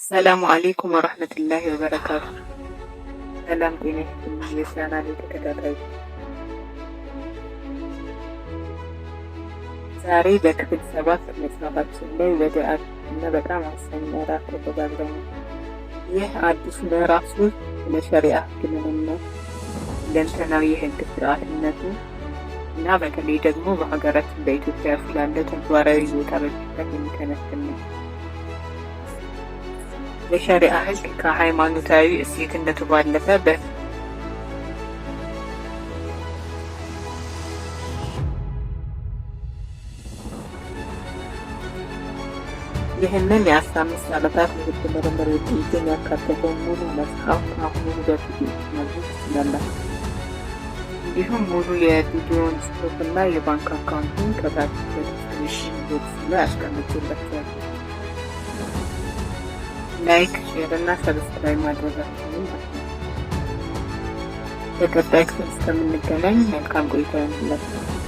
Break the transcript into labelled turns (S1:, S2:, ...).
S1: ሰላሙ አሌይኩም ወረህመቱላሂ ወበረካቱ። ሰላም ጤና ይስጥልኝ የቻናሌ ተከታታዮች፣ ዛሬ በክፍል 7 መጽሐፋችን ላይ ወደ አዲስና በጣም ወሳኝ ምዕራፍ ተሸጋግረናል። ይህ አዲስ ምዕራፍ 3 ስለ ሸሪዓ ሕግ ምንነት፣ ሁለንተናዊ የሕግ ስርዓትነቱ እና በተለይ ደግሞ በሀገራችን በኢትዮጵያ ስላለው ተግባራዊ ይዞታ በጥልቀት የሚተነትን ነው። የሸሪዓ ሕግ ከሃይማኖታዊ እሴትነቱ ባለፈ ይህንን የ15 ዓመታት የሕግ ምርምር ውጤትን ያካተተውን ሙሉ መጽሐፍ ከአሁኑ በ PDF ማግኘት ትችላላችሁ። እንዲሁም ሙሉ የቪዲዮውን ጽሑፍ እና የባንክ አካውንቱን ከታች በ description box ላይ አስቀምጬላችኋለሁ። Like፣ share እና subscribe ማድረጋችሁን አትርሱ። በቀጣይ ክፍል እስከምንገናኝ መልካም ቆይታ ይሁንላችሁ።